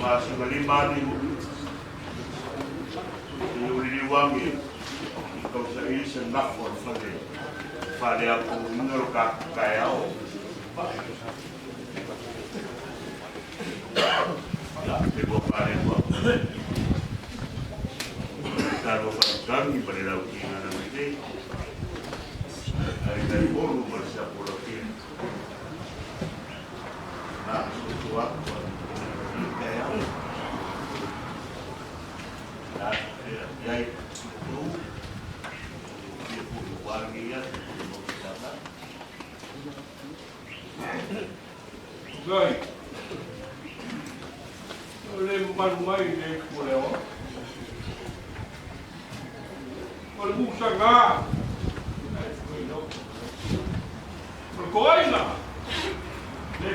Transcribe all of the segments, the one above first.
Masina lima aliu. I uliliu age i tausaili se nafo a le fale faaleapoguina lo tatou taeao. Ia, le lua faalelua. Talofa tagi ma le lautina na mete. Ai nai olu ma le sapo lautina. Na soso atu a i taeao. Na iai tou. Ia pu wāngi ia te mo te tata. Gai. O le mamalu mai le o le o. O le musaga. O le koaina. Le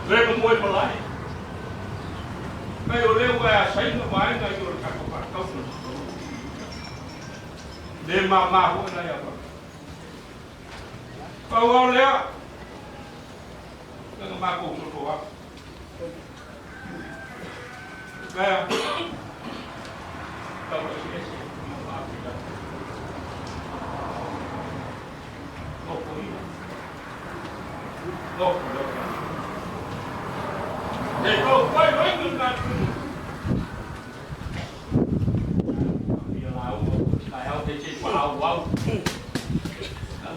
Le mo moe malai. Kai o leo e a saina vaenga i o le kako whakau. Le ma mahu na ia pa. Pau au lea. Nanga mako soto a. Kaya. Tau esi esi. Nofo ia. Nofo leo. E kau pai mai ngā tunu. Ia lau, kai au te te whaau au.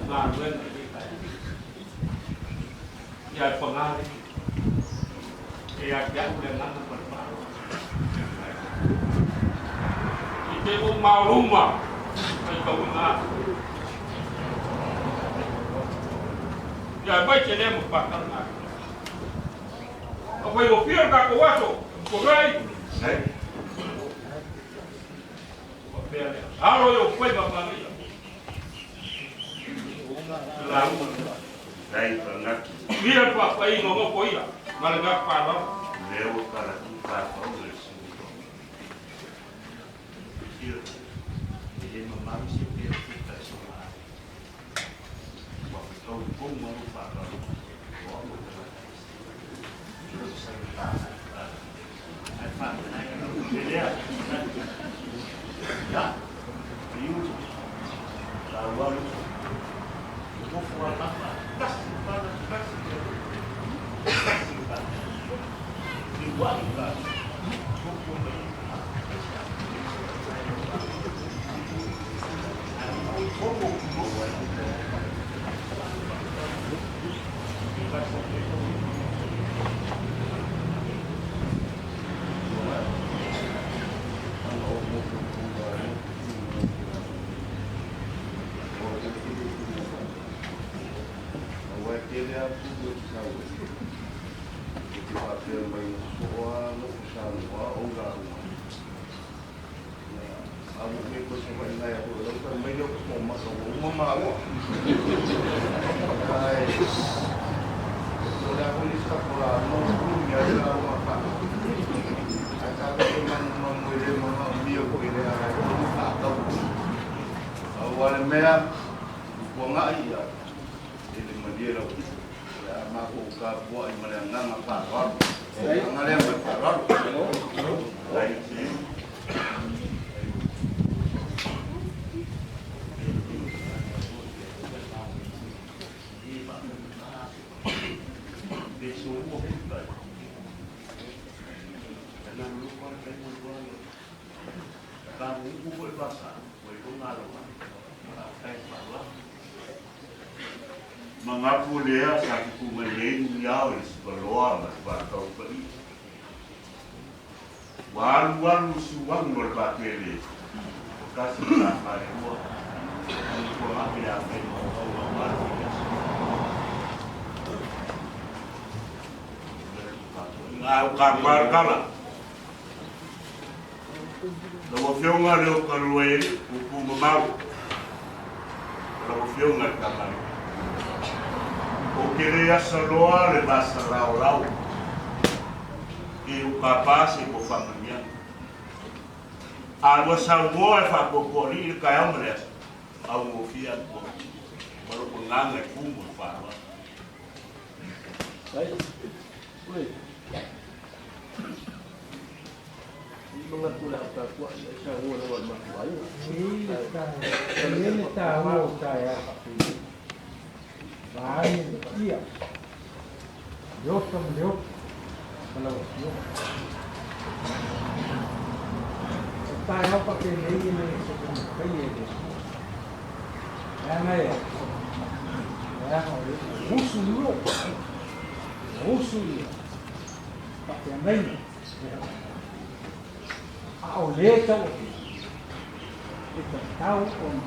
Ngā ruenga i kai. Ia e whangare. E a te au le ngana pa le whaau. I te o mauruma, kai kau ngā. Ia mai te lea mo whakara ngā. A whai o whia ka ko aso, ko rai. Nei. Ko pea lea. Aro i o whai ma maria. Lau. Nei pangaki. Ia pa whai no ngoko ia. Ma le ngā whārau. Leo kara tu ka pau le suto. Ia. E le mamalu se pea tu ka so ma. Wa tau kou malu whārau. O au te rata. Ai wha, le lea. Ya. Iu. La walu. Nofo a mama. Kasi pana, kasi. Kasi pana. I wai pa. Koko mai. Koko Aua e tele atu o te sau e te whāpea mai o soa no ko Samoa o rāua. Ia, a mo me koe sa wai ngai a hoi lau kai mai leo ko maka o uma māua. Ai, o le ako ni sa ko la no ku mi ai la ma pa. Ai ka ko te manu mamu i le mana o mia ko i le ara ko mo ka tau. A ua le mea, ua ngai ia, e le malie lau. O le a mākou ka puai ma le agaga faaaloalo. Aga lea ma le faaaloalo. Ai te. Mangapu lea sa tupu mai nei muniao i le sipaloa ma le vatau paia. Ua alualu suagu o le vatele o tasi ma la falelua. Ua ape le afe ma o au au alu i le aso. Au ka kala. Lau Afioga le o kalua e pupu mamau. Lau Afioga le Kamali. O ke le asa loa le vasa lao lao. E u ka pa se ko whamania. A lua saumoa e whakokoa li le kai au ma le asa. Au ngō fia atua. Malo ko nganga e kumu e whāroa. E i le taua o taeao faapea, vaai le paia, le oto ma le oto ma lau Afioga. O taeao faapenei e le o se taumafai e le Atua. Leaga e a? Leaga o lea ua usu i o, ua usu ia faafeagaiga e lau. A o lē tauavea, e tatau ona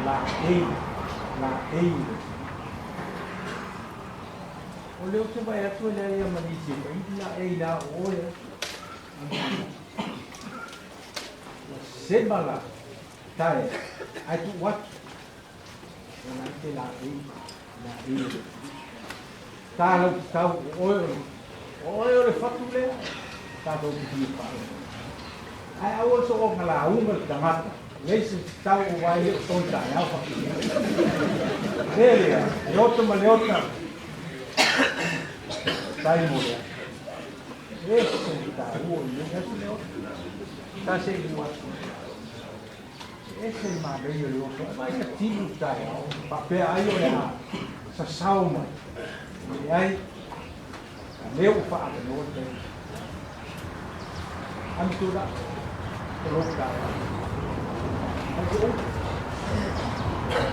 laei, laei le Atua. O lea ou te vaai atu e leai lava ma nisi e paili laei la o oe a. Ua sema la tae ae tuu atu ona e te laei, laei le Atua. Ta lau tatau o oe o le, o oe o le fatu lea, tatou te fia faalogo. Ae aua le soona lauga le tagata, leai se tatau o aua e le o toi taeao faapea. Le lea, le ota ma le ota, tai mo lea. E se le taua o lenei aso le ota. Ta se i atu. E ese le manaia o le oso, e vaai ka timu le taeao, faapea ai o le a sasao mai. Leai, a lea ua faaavanoa le taimi. Ame tulaga, o lou taeao. Fai se upu.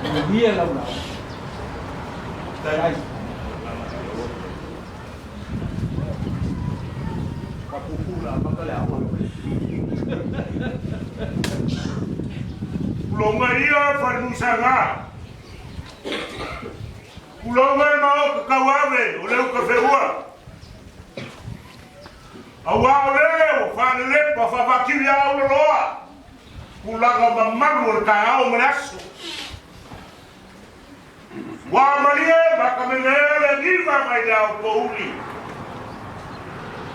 Manuia lau lauga. Faafetai. Puloga ia Falemusaga. Puloga e maoka tauave o le uka feua. Auā o le ua faalelepa faavakivi a auloloa tulaga mamalu o le taeao ma le aso. Ua malie ma ka memea le aniva mai le ao pouli.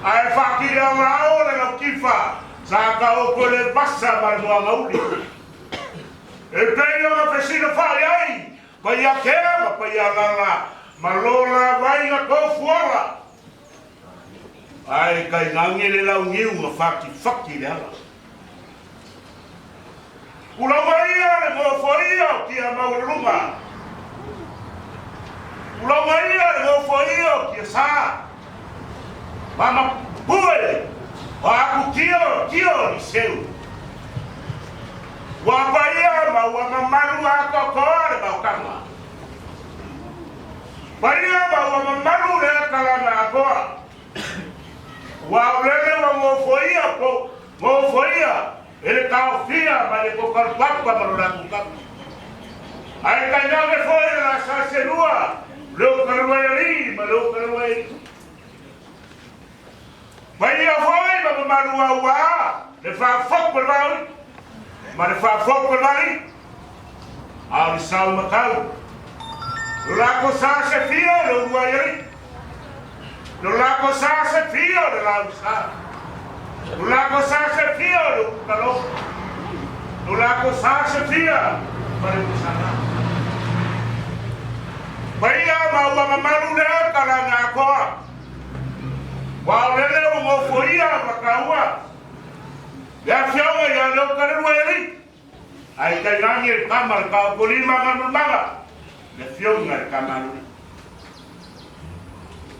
Ae faakiliaga ao le laukifa sa taoto le vasa ma le moagauli. E pei ona fesilafai ai Paiākea ma Paiālala ma lo la vaiga tofuola. Ae kaigage le launiu na fatifati le ala. Pulauga ia le nofoia o tia maualuluga. Pulauga ia le nofoia o tia sa. Mama pue o aku tio tio ni seu. Ua paia ma ua mamalu atoatoa le mautaga. Paia ma ua mamalu le atalana atoa. Ua aulele ua nofoia po nofoia e le taofia mai le tokalupapa ma lo latou kapa. Ae tainane foi le lasa selua, le o Kaluaialii ma le o Kaluaialii. Paia foi ma mamalu auā le faafopo le vaoi ma le faafopo le valii. A o le sao matau, lo lako sa se fia o le uluaialii. Lo lako sa se fia o le lausa. Lo lako sa se fia o le ukalo. Lo lako sa se fia ma le ukasana. Paia ma ua mamalu le ata la nga akoa. Ua o lele ua nofoia ma taua. Le afioga ia Leokaleuaealii. Ae tainane le tama le taopolima ma mamaga. Le afioga le tamalui.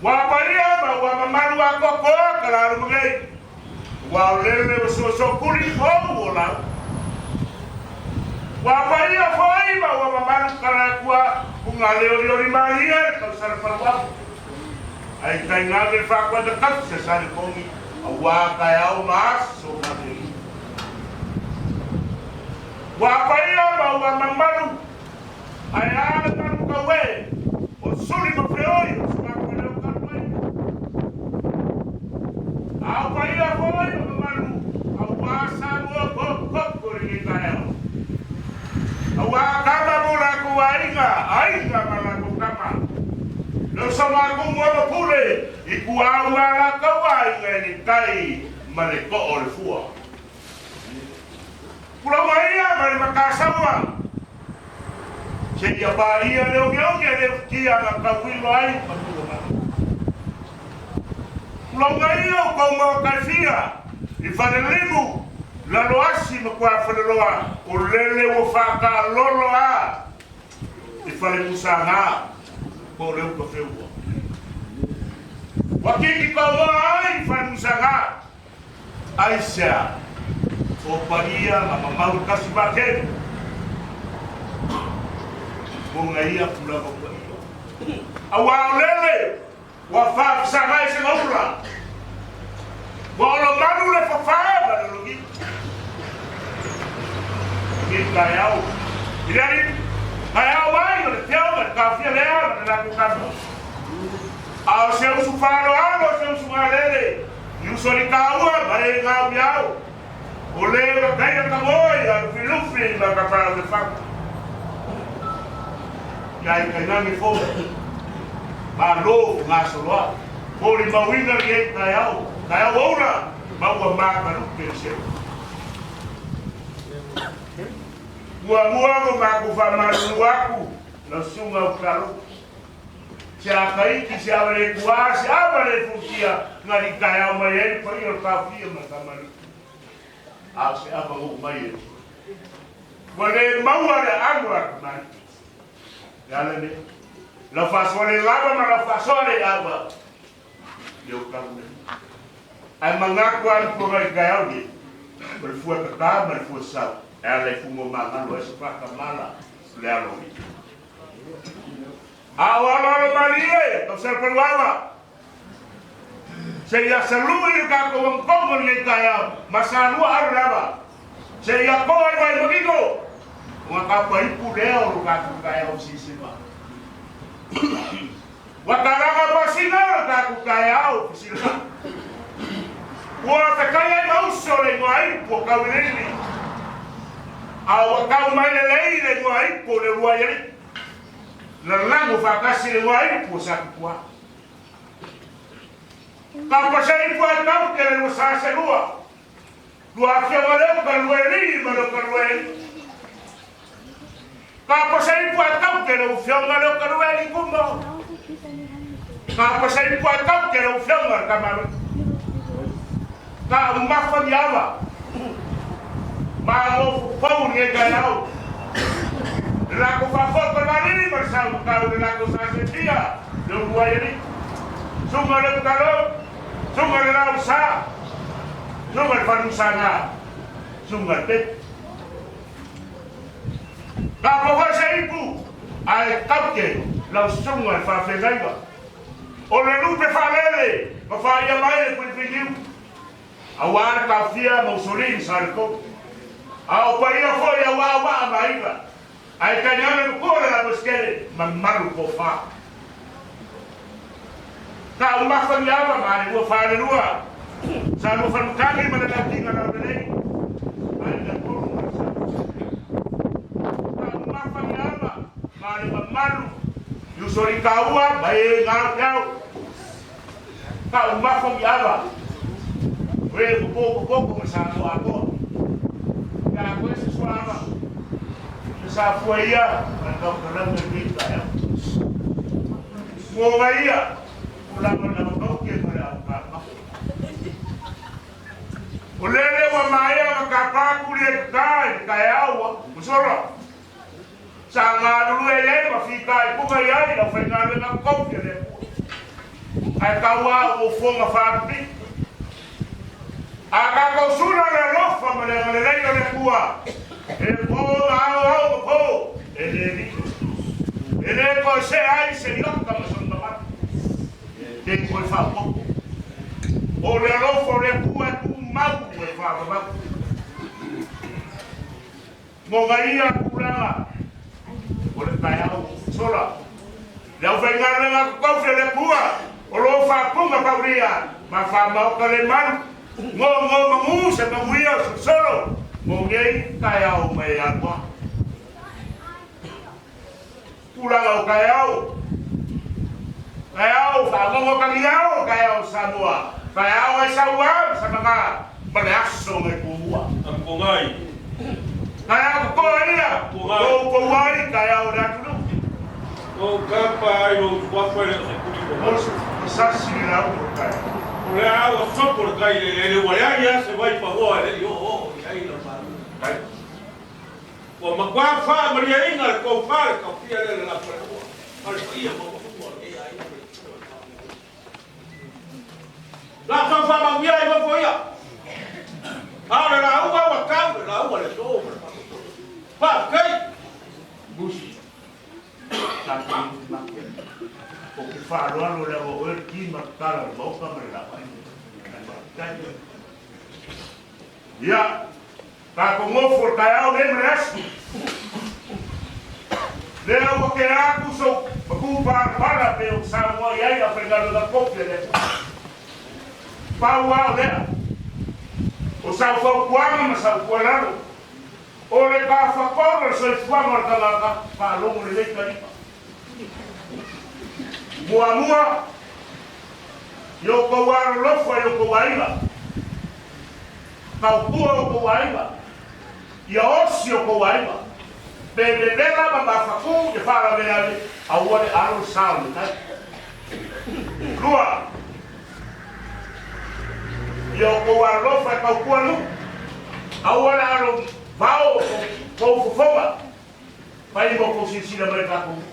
Ua paia ma ua mamalu atoatoa ka lalumagei. Ua o lele ua soosokuli ou o lau. Ua paia foi ma ua mamalu kalatua unga leolioli malie le tausala paluafu. Ae tainane le faakuata tausa sa le pogi auā taeao ma aso faalelei. Ua paia ma ua mamalu ae a le malu tauē o suli ma feoi o suafa leo talu ai. A o paia foi ma mamalu auā Samoa tokotoko i lenei taeao. Auā tama mo latou aiga, aiga ma latou tama. Leo sa matou moana pule i tuaau ma latou aiga i le tai ma le too o le fua. Pulauga ia ma le matasaua. Seia paia le ogeoge le utia na tauilo ai matua mai. Tulauga ia o kou maota e fia i Falelimu, Laloasi ma Tuafaleloa, o lele ua faataalolo a i Falemusaga po o le uta feua. Ua kiki kauoa ai i Falemusaga, aisea o paia ma mamau kasi vaatele mo gaia tulaga paia. Auā o lele Ua faafesagai se gaula. Ua olomalu le fafā ma le logi. I taeao. I le alii, taeao mai o le teo ma le taofia lea ma le latou kama. A o se usu faaaloalo o se usu galele, i uso li taua ma e gau iau. O le ua taia ka moe a Lufilufi ma ka pau le fau. Ia i tainane fou. Malo gasoloa. Molimauina lenei taeao, taeao oula, ma ua makalupe le seu. Muamua ua matou faamalulu atu lau susuga Utalo. Se akaiki, se ava le tuā, se ava le futia, na li taeao mai ai le paia o le taofia ma le tamalii. A o se ava oo mai e. Ua le maua le aano a tamalii. Le ala lea. Lau faasoa le lava ma lau faasoa le ava. Le o tau nei. Ae manatu lava le puaga i taeao nei, o le fua tata ma le fua sau, e ala i fuga o magalo ai se faatamala o le alo o Ita. A o aloalo malie tau Salepaluava, seia salui le tatou agotogo i lenei taeao ma salua alo lava, seia toa i Vaimanino, ona tapaipu lea o lo tatou taeao sisima. Ua talaga pasina lo tatou taeao fesiliga. Ua fekai ai ma uso le igoa ipu o Tauiliili, a ua tau mai lelei le igoa ipu o Leuluaialii. Lalago faatasi le igoa ipu o Satupua. Kapa se ipu ai tau te le lua sa se lua. Lua afioga leo ka lua elii ma leo ka lua elii. Kapa se ipu ai tau te le ufioga leo ka lua elii kumo. Kapa se ipu ai tau te le ufioga le kamalo. Ka umafa ni awa. Ma mo fofou ni e kai au. Le lako faafoto le malili ma le saumatau le lako sa setia le uluai alii. Suga le utalo, suga le lausa, suga le fanusaga, suga le pepe. Ka fofoe se ipu, ae taute lau susuga le faafeagaiga. O le lupe faalele ma faia mai le fuifui niu. Aua le taofia ma usolii ma Saletolu. A o paia foi aua waa ma aiga. Ae tainane matua le Lamoesetele ma malu tofa. Ka umafa ni ava ma le lua falelua. Sa lua falutagi ma le lautiga laulelei. Aiga tolu ma le Samoesetele. Ka umafa ni ava ma le mamalu i usolii taua ma e gau te au. Ka umafa ni ava. O e ua pokopoko ma Samoa atoa. Ia koe se suaava. Se safua ia ma le tautalauga i lenei taeao. Moga ia, tulaga na makauke ma le au kamaka. O lele ua maea ma tapa kuli e tata i le taeao ua solo. Sa galulue i ai ma fitaituga i ai le aufaigaluega totofi a le Atua. Ae tau a ua ufoga faapipii. A tatou sula le alofa ma le agalelei o le Atua, e po ma aoao ma po, e le lilo. E le toe sea ai se iota ma sona mamalu. E le toe faaopoopo. O le alofa o le Atua e tumau e faavavau. Moga ia tulaga o le taeao sola. Le aufaigaluega totofi a le Atua o lo o faapuga paulia ma faamaoka le malu, gogo magu se manuia o solosolo mo nei taeao ma e alu a. Tulaga o taeao, taeao faagogo tagiao, taeao Samoa, taeao ai saua ma samaga ma le aso nai tumua. Amkongai. Taeao totoa ia, o outou ai taeao o le atunuu. O kapa ai lou suafa e le o se tuli Mo mamalu. masasi le lauga o taeao. O le a ua sopo le tai i le eleele ua leai lava se vai paoa e le i oooo i ai lau faalogo. Ua matua faamalieina le tofa le taofia lea i le lafaleua ma le paia maualuga o lenei aiga ma le susuga i le Faamasinoga. O le a tau faamanuia ai nofo ia. A o le lauga ua tau le lauga i le aso ma le faamoemoe. Faafetai! Musi. Sa te mate. Ou te faaaloalo leaga o oe le ki ma le tala o le maota ma le laai. Faafetai. Ia, tatou nofo le taeao nei ma le aso. Lea ua tea atu sou matupalapala pei ona saunoa i ai le aufaigaluega tofi a le Atua. Pau lava o lea, o sau fautuaga ma sau tuualalo, O le tafatolu o le soifuaga o le tagata, faalogo lelei talipa. Muamua, i outou alolofa i outou aiga, tautua outou aiga, ia osi outou aiga, pe vevela ma mafatu le faalavelave, aua le alo le sa o le matai. Lua, Ia outou alolofa e tautua nuu, aua le alo vao o tou fofoga, fai ma outou silasila mai i le tatou nuu.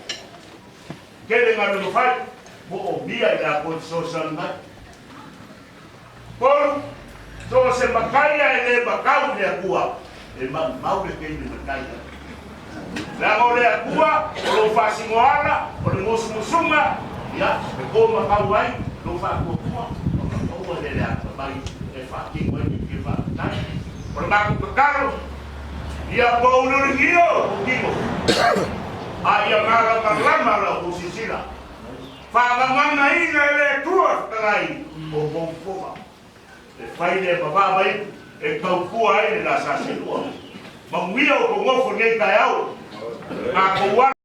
Tele galuega fai, moomia i latou e fesoasoani mai. 3, So o se matai a e le matau i le Atua, e maumau le taimi e matai ai. Leaga o le Atua, o lou faasinoala, o le musumusuga, ia, e to matau ai lou faatuatua, ona maua lea le atamai e faatino ai le faafetai. O le matou tatalo, ia pouliuligia outou tino, a ia malamalama la outou silasila, faamamanaina e le Atua fetalai outou fofoga. E fai lea ma vaavaipu e tautua ai le lasa selua. Manuia outou nofo i lenei taeao. Matou.